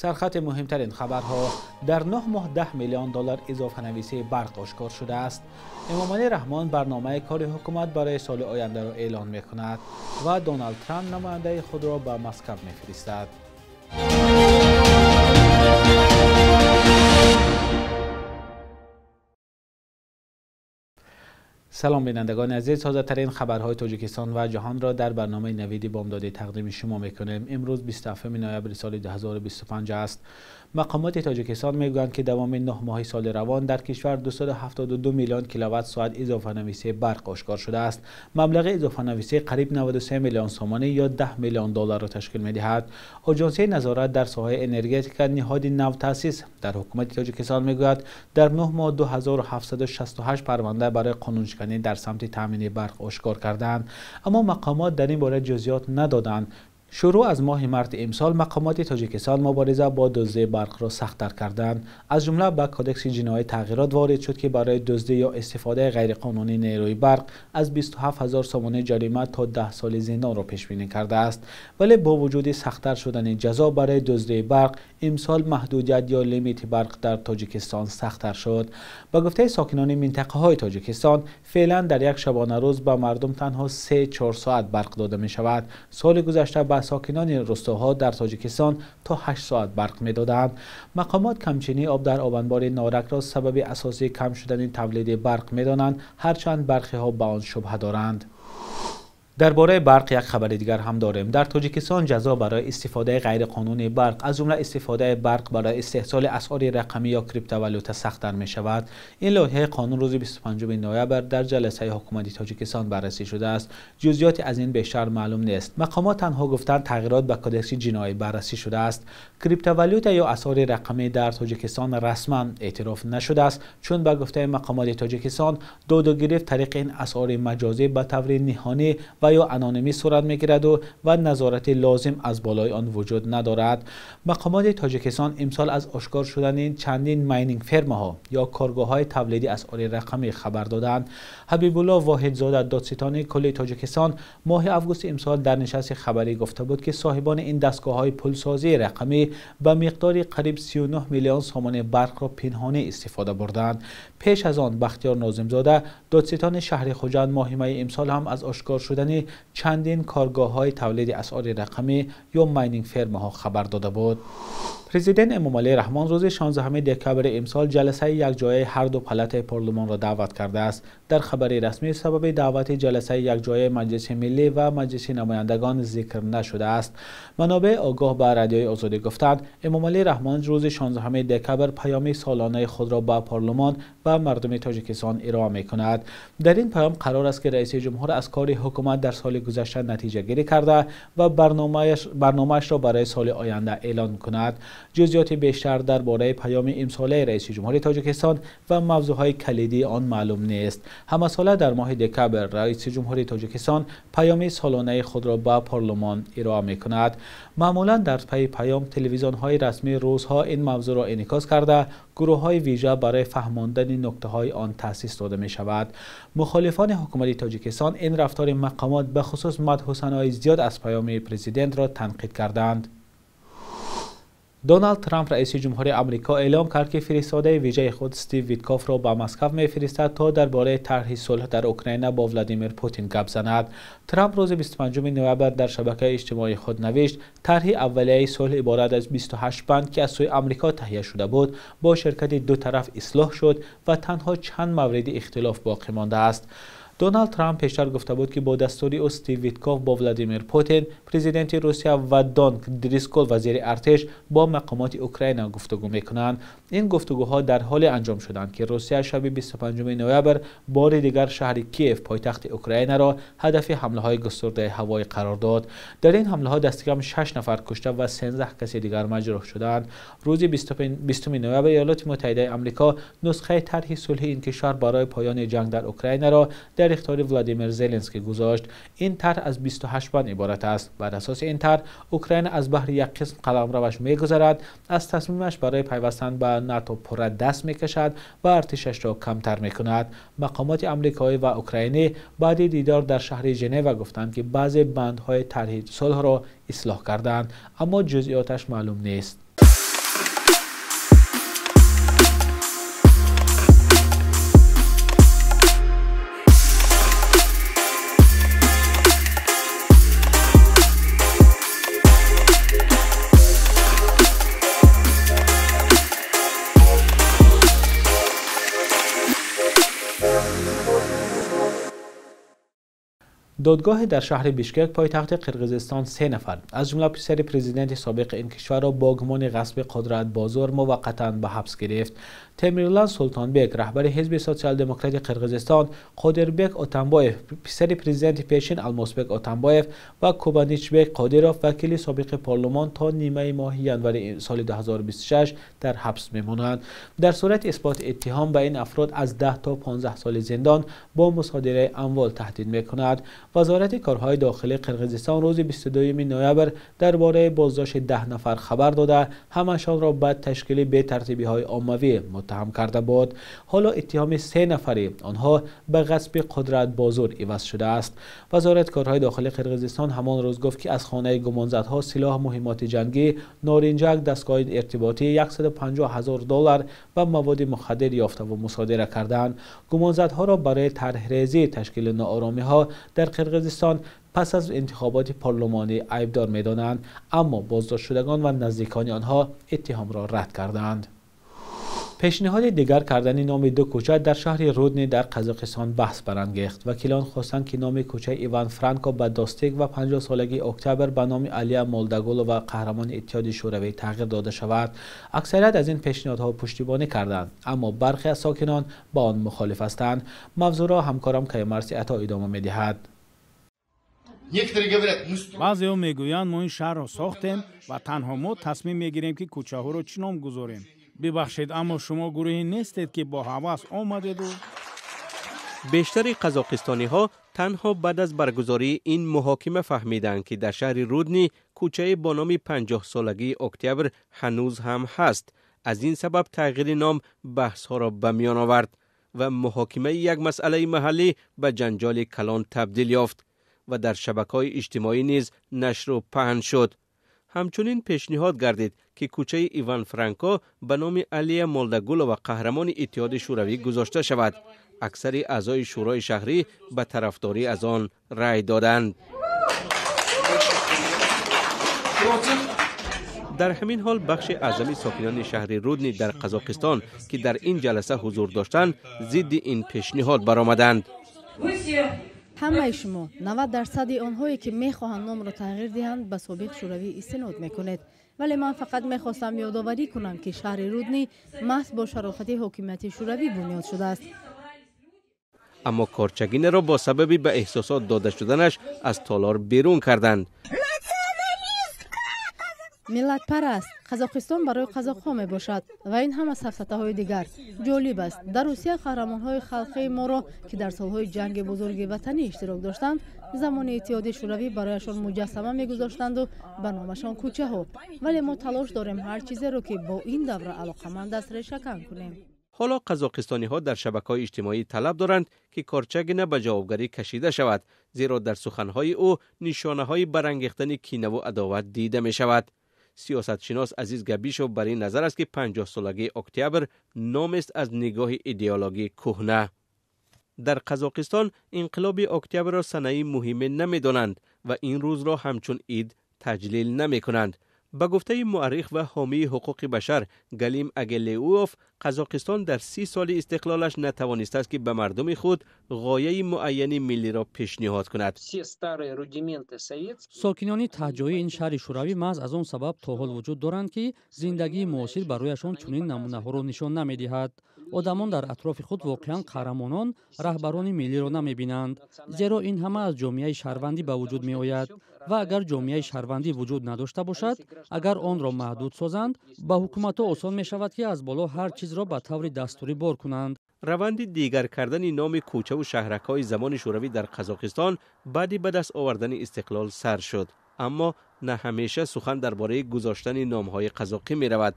Сархати муҳимтарин хабарҳо: дар 9 моҳ 10 миллион доллар изофанависии барқ ошкор шудааст. Эмомалӣ Раҳмон барномаи кори ҳукумат барои соли ояндаро эълон мекунад ва Доналд Трамп намояндаи худро ба Москва мефиристад. Салом бинандагони азиз, тозатарин хабарҳои Тоҷикистон ва ҷаҳонро дар барномаи Навиди Бомдодӣ тақдими шумо мекунем. Имрӯз 27 ноябри соли 2025 аст. Мақомоти Тоҷикистон мегӯянд, ки давоми 9 моҳи соли равон дар кишвар 272 миллион киловатт-соат изофанависии барқ ошкор шудааст. Маблағи изофанависӣ қариб 93 миллион сомонӣ ё 10 миллион долларро ташкил медиҳад. Оҷонсии назорат дар соҳаи энергетика, ниҳоди навтаъсис дар ҳукумати Тоҷикистон мегӯяд, дар 9 моҳ 2768 парванда барои қонуншиканӣ дар самти таъмини барқ ошкор кардаанд. Аммо мақомот дар ин бора ҷузъиёт надоданд. Шурӯъ аз моҳи марти имсол мақомоти Тоҷикистон мубориза бо дуздии барқро сахттар карданд. Аз ҷумла ба кодекси ҷиноӣ тағйирот ворид шуд, ки барои дуздӣ ё истифодаи ғайриқонунии нерӯи барқ аз 27 ҳазор сомонӣ ҷарима то 10 соли зиндонро пешбинӣ кардааст. Вале бо вуҷуди сахттар шудани ҷазо барои дуздии барқ, имсол маҳдудият ё лимити барқ дар Тоҷикистон сахттар шуд. Ба гуфтаи сокинони минтақаҳои Тоҷикистон, феълан дар як шабонарӯз ба мардум танҳо 3-4 соат барқ дода мешавад. Соли гузашта ба сокинони рустоҳо дар Тоҷикистон то 8 соат барқ медоданд. Мақомот камчинии об дар обанбори Норакро сабаби асосии кам шудани тавлиди барқ медонанд, ҳарчанд бархеҳо ба он шубҳа доранд. Дар бораи барқ як хабари дигар ҳам дорем. Дар Тоҷикистон ҷазо барои истифодаи ғайриқонунии барқ, аз ҷумла истифодаи барқ барои истеҳсоли асъори рақамӣ ё криптовалюта сахттар мешавад. Ин лоиҳаи қонун рӯзи 25 ноябр дар ҷаласаи ҳукумати Тоҷикистон баррасӣ шудааст. Ҷузъиёти аз ин бештар маълум нест. Мақомот танҳо гуфтанд, тағйирот ба кодекси ҷиноӣ баррасӣ шудааст. Криптовалюта ё асъори рақамӣ дар Тоҷикистон расман эътироф нашудааст, чун ба гуфтаи мақомоти Тоҷикистон додугирифт тариқи ин асъори маҷозӣ ба таври ниҳонӣ ва ё анонимӣ сурат мегирад ва назорати лозим аз болои он вуҷуд надорад. Мақомоти Тоҷикистон имсол аз ошкор шудани чандин майнинг фермаҳо ё коргоҳҳои тавлиди асъори рақамӣ хабар доданд. Ҳабибулло Воҳидзода, додситони кулли Тоҷикистон, моҳи августи имсол дар нишасти хабарӣ гуфта буд, ки соҳибони ин дастгоҳҳои пулсозии рақамӣ ба миқдори қариб 39 миллион сомонӣ барқро пинҳонӣ истифода бурданд. Пеш аз он Бахтиёр Нозимзода, додситони шаҳри Хуҷанд, моҳи майи имсол ҳам аз ошкор шудани чандин коргоҳҳои тавлиди асъори рақамӣ ё майнинг фермаҳо хабар дода буд. Президент Эмомалӣ Раҳмон рӯзи 16 декабри имсол ҷаласаи якҷояи ҳар ду палатаи парлумонро даъват кардааст. Дар хабари расмӣ сабаби даъвати ҷаласаи якҷояи Маҷлиси Миллӣ ва Маҷлиси Намояндагон зикр нашудааст. Манобеи огоҳ ба Радиои Озодӣ гуфтанд, Эмомалӣ Раҳмон рӯзи 16 декабр паёми солонаи худро ба парлумон ва мардуми Тоҷикистон ироа мекунад. Дар ин паём қарор аст, ки раиси ҷумҳур аз кори ҳукумат дар соли гузашта натиҷагирӣ карда ва барномаашро барои соли оянда эълон кунад. Ҷузъиёти бештар дар бораи паёми имсолаи раиси ҷумҳури Тоҷикистон ва мавзӯъҳои калидии он маълум нест. Ҳамасола дар моҳи декабр раиси ҷумҳури Тоҷикистон паёми солонаи худро ба парлумон ироа мекунад. Маъмулан дар пайи паём телевизионҳои расмӣ рӯзҳо ин мавзӯъро инъикос карда, гурӯҳҳои вижа барои фаҳмондани нуктаҳои он таъсис дода мешавад. Мухолифони ҳукумати Тоҷикистон ин рафтори мақомот, бахусус мадҳусанои зиёд аз паёми президентро танқид карданд. Доналд Трамп, раиси ҷумҳури Амрико, эълом кард, ки фиристодаи вижаи худ Стив Виткофро ба Москва мефиристад, то дар бораи тарҳи сулҳ дар Украина бо Владимир Путин гап занад. Трамп рӯзи 25 ноябр дар шабакаи иҷтимоии худ навишт, тарҳи аввалияи сулҳ иборат аз 28 банд, ки аз сӯи Амрико таҳия шуда буд, бо ширкати ду тараф ислоҳ шуд ва танҳо чанд мавриди ихтилоф боқӣ мондааст. Доналд Трамп пештар гуфта буд, ки бо дастури ӯ Стив Витков бо Владимир Путин, президенти Русия, ва Дон Дрискол, вазири артиш, бо мақомоти Украина гуфтугӯ мекунанд. Ин гуфтугӯҳо дар ҳоле анҷом шуданд, ки Русия шаби 25 ноябр бори дигар шаҳри Киев, пойтахти Украинаро ҳадафи ҳамлаҳои густурдаи ҳавоӣ қарор дод. Дар ин ҳамлаҳо дасткам 6 нафар кушта ва 13 каси дигар маҷрӯҳ шуданд. Рӯзи 20 ноябр Иёлоти Муттаҳидаи Амрико нусхаи тарҳи сулҳи ин кишвар барои поёни ҷанг дар Украинаро дар ихтиёри Владимир Зеленский гузошт. Ин тарҳ аз 28 банд иборат аст. Бар асоси ин тарҳ Украина аз баҳри як қисм қаламраваш мегузарад, аз тасмимаш барои пайвастан ба НАТО пурра даст мекашад ва артишашро камтар мекунад. Мақомоти амрикоӣ ва украинӣ баъди дидор дар шаҳри Женева гуфтанд, ки баъзе бандҳои тарҳи сулҳро ислоҳ карданд, аммо ҷузъиёташ маълум нест. Додгоҳе дар шаҳри Бишкек, пойтахти Қирғизистон, се нафар аз ҷумла писари президенти собиқи ин кишварро бо гумони ғасби қудрат бо зӯр муваққатан ба ҳабс гирифт. Темирлан Султонбек, раҳбари ҳизби социал-демократи Қирғизистон, Қодирбек Отамбоев, писари президенти пешин Алмосбек Отамбоев ва Кубаничбек Қодиров, вакили собиқи парлумон, то нимаи моҳи январи соли 2026 дар ҳабс мемонанд. Дар сурати исботи иттиҳом ба ин афрод аз 10 то 15 соли зиндон бо мусодираи амвол таҳдид мекунад. Вазорати корҳои дохилии Қирғизистон рӯзи 22 ноябр дар бораи боздошти 10 нафар хабар дода, ҳамашонро ба ташкили бетартибиҳои оммавӣ муттаҳам карда буд. Ҳоло иттиҳоми се нафари онҳо ба ғасби қудрат бо зӯр иваз шудааст. Вазорати корҳои дохилии Қирғизистон ҳамон рӯз гуфт, ки аз хонаи гумонзадҳо силоҳ, муҳиммоти ҷангӣ, норинҷак, дастгоҳи иртиботӣ, 150 ҳазор доллар ва маводи мухаддир ёфтаву мусодира карданд. Гумонзадҳоро барои тарҳрезии ташкили нооромиҳо дар Қирғизистон пас аз интихоботи парлумонӣ айбдор медонанд, аммо боздоштшудагон ва наздикони онҳо иттиҳомро рад карданд. Пешниҳоди дигар кардани номи ду кӯча дар шаҳри Рудни дар Қазоқистон баҳс барангехт. Вакилон хостанд, ки номи кӯчаи Иван Франко ба Достик ва 50-солагии октябр ба номи Алия Молдагулова, қаҳрамони Иттиҳоди Шӯравӣ, тағйир дода шавад. Аксарият аз ин пешниҳодҳо пуштибонӣ карданд, аммо бархе аз сокинон ба он мухолиф ҳастанд. Мавзӯъро ҳамкорам Каймарси Ато идома медиҳад. Баъзеҳо мегӯянд, мо ин шаҳрро сохтем ва танҳо мо тасмим мегирем, ки кӯчаҳоро чӣ ном гузорем. Бибахшед, аммо шумо гурӯҳе нестед, ки бо ҳавас омадеду. Бештари қазоқистониҳо танҳо баъд аз баргузории ин муҳокима фаҳмиданд, ки дар шаҳри Рудни кӯчае бо номи 50-солагии октябр ҳанӯз ҳам ҳаст. Аз ин сабаб тағйири ном баҳсҳоро ба миён овард ва муҳокимаи як масъалаи маҳаллӣ ба ҷанҷоли калон табдил ёфт ва дар шабакаҳои иҷтимоӣ низ нашру паҳн шуд. Ҳамчунин пешниҳод гардид, ки кӯчаи Иван Франко ба номи Алия Молдагулова, қаҳрамони Иттиҳоди Шӯравӣ, гузошта шавад. Аксари аъзои шӯрои шаҳрӣ ба тарафдорӣ аз он рай доданд. Дар ҳамин ҳол бахши аъзами сокинони шаҳри Рудни дар Қазоқистон, ки дар ин ҷаласа ҳузур доштанд, зидди ин пешниҳод баромаданд. Ҳамаи шумо, 90% онҳое, ки мехоҳанд номро тағйир диҳанд, ба собиқ Шӯравӣ истинод мекунед. Вале ман фақат мехостам ёдоварӣ кунам, ки шаҳри Рудни маҳз бо шарофати ҳокимияти Шӯравӣ бунёд шудааст. Аммо Корчагинаро бо сабаби ба эҳсосот дода шуданаш аз толор берун карданд. Миллатпараст, Қазоқистон барои қазоқҳо мебошад ва ин ҳама сафсатаҳои дигар. Ҷолиб аст, дар Русия қаҳрамонҳои халқии моро, ки дар солҳои ҷанги бузурги ватанӣ иштирок доштанд, замони Иттиҳоди Шӯравӣ барояшон муҷассама мегузоштанду ба номашон кӯчаҳо. Вале мо талош дорем ҳар чизеро, ки бо ин давра алоқаманд аст, решакан кунем. Ҳоло қазоқистониҳо дар шабакаҳои иҷтимоӣ талаб доранд, ки Корчагина ба ҷавобгарӣ кашида шавад, зеро дар суханҳои ӯ нишонаҳои барангехтани кинаву адоват дида мешавад. Сиёсатшинос Азиз Габишов бар ин назар аст, ки 50-солагии октябр номест аз нигоҳи идеологии кӯҳна. Дар Қазоқистон инқилоби октябрро санаи муҳиме намедонанд ва ин рӯзро ҳамчун ид таҷлил намекунанд. Ба гуфтаи муаррих ва ҳомии ҳуқуқи башар Галим Агелеуов, Қазоқистон дар 30 соли истиқлолаш натавонистааст, ки ба мардуми худ ғояи муайяни миллиро пешниҳод кунад. Сокинони таҳҷоии ин шаҳри шӯравӣ маҳз аз он сабаб то ҳол вуҷуд доранд, ки зиндагии муосир барояшон чунин намунаҳоро нишон намедиҳад. Одамон дар атрофи худ воқеан қаҳрамонон, раҳбарони миллиро намебинанд, зеро ин ҳама аз ҷомеаи шаҳрвандӣ ба вуҷуд меояд. Ва агар ҷомеаи шаҳрвандӣ вуҷуд надошта бошад, агар онро маҳдуд созанд, ба ҳукуматҳо осон мешавад, ки аз боло ҳар чизро ба таври дастурӣ бор кунанд. Раванди дигар кардани номи кӯчаву шаҳракҳои замони шӯравӣ дар Қазоқистон баъди ба даст овардани истиқлол сар шуд, аммо на ҳамеша сухан дар бораи гузоштани номҳои қазоқӣ меравад.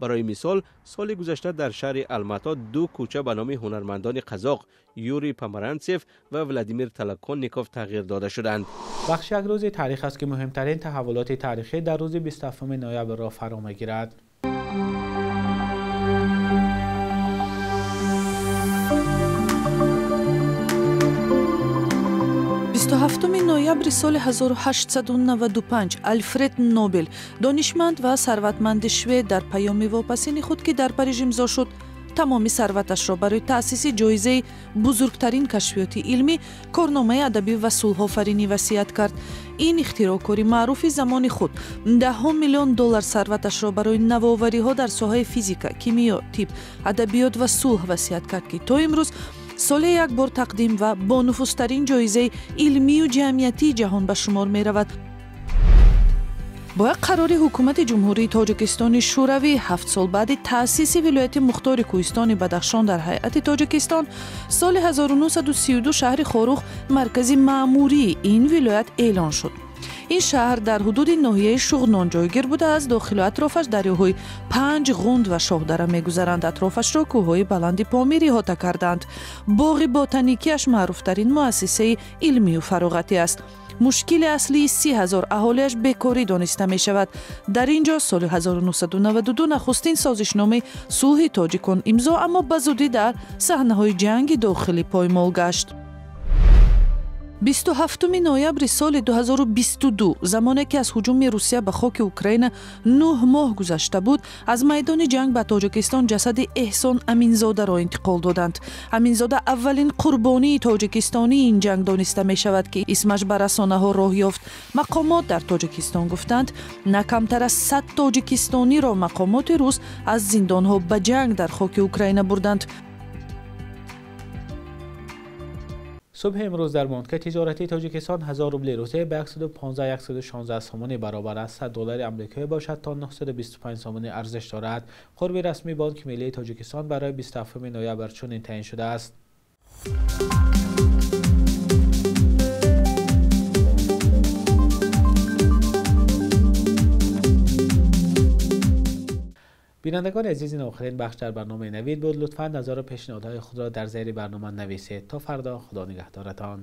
Барои мисол, соли гузашта дар шаҳри Алмато ду кӯча ба номи ҳунармандони қазоқ Юрий Помаранцев ва Владимир Толоконников тағйир дода шуданд. Бахши як рӯзи таърих аст, ки муҳимтарин таҳаввулоти таърихӣ дар рӯзи 27 ноябрро фаро мегирад. 27 ноябри соли 1895 Алфред Нобел, донишманд ва сарватманди швед, дар паёми вопасини худ, ки дар Париж имзо шуд, Тамоми сарваташро барои таъсиси ҷоизаи бузургтарин кашфиёти илмӣ, корномаи адабӣ ва сулҳофаринӣ васият кард. Ин ихтироъкори маъруфи замони худ даҳҳо миллион доллар сарваташро барои навовариҳо дар соҳаи физика, кимиё, тиб, адабиёт ва сулҳ васият кард, ки то имрӯз соле як бор тақдим ва бонуфузтарин ҷоизаи илмию ҷамъиятии ҷаҳон ба шумор меравад. Бо як қарори ҳукумати Ҷумҳурии Тоҷикистони Шӯравӣ 7 сол баъди таъсиси вилояти мухтори Кӯҳистони Бадахшон дар ҳайати Тоҷикистон соли 1932 шаҳри Хоруғ маркази маъмурии ин вилоят эълон шуд. Ин шаҳр дар ҳудуди ноҳияи Шуғнон ҷойгир буда, аз дохилу атрофаш дарёҳои Панҷ, Ғунд ва Шоҳдара мегузаранд. Атрофашро кӯҳҳои баланди Помир иҳота кардаанд. Боғи ботаникиаш маъруфтарин муассисаи илмию фароғатӣ аст. Мушкили аслии 30 000 аҳолиаш бекорӣ дониста мешавад. Дар ин ҷо соли 1992 нахустин созишномаи сулҳи тоҷикон имзо, аммо ба зудӣ дар саҳнаҳои ҷанги дохилӣ поймол гашт. 27 ноябри соли 2022, замоне ки аз ҳуҷуми Русия ба хоки Украина 9 моҳ гузашта буд, аз майдони ҷанг ба Тоҷикистон ҷасади Эҳсон Аминзодаро интиқол доданд. Аминзода аввалин қурбонии тоҷикистонии ин ҷанг дониста мешавад, ки исмаш ба расонаҳо роҳ ёфт. Мақомот дар Тоҷикистон гуфтанд, на камтар аз 100 тоҷикистониро мақомоти рус аз зиндонҳо ба ҷанг дар хоки Украина бурданд. Субҳи имрӯз дар бонки тиҷоратии Тоҷикистон 1000 рубли Русия ба 115-116 сомонӣ баробар аст. 100 доллари амрикоӣ бошад то 925 сомонӣ арзиш дорад. Қурби расмии Бонки миллии Тоҷикистон барои 27 ноябр чунин таъин шудааст. Бинандагони азиз, ин охирин бахш дар барномаи Навид буд. Лутфан назар ва пешниҳодҳои худро дар зери барнома нависед. То фардо, Худо нигаҳдоратон.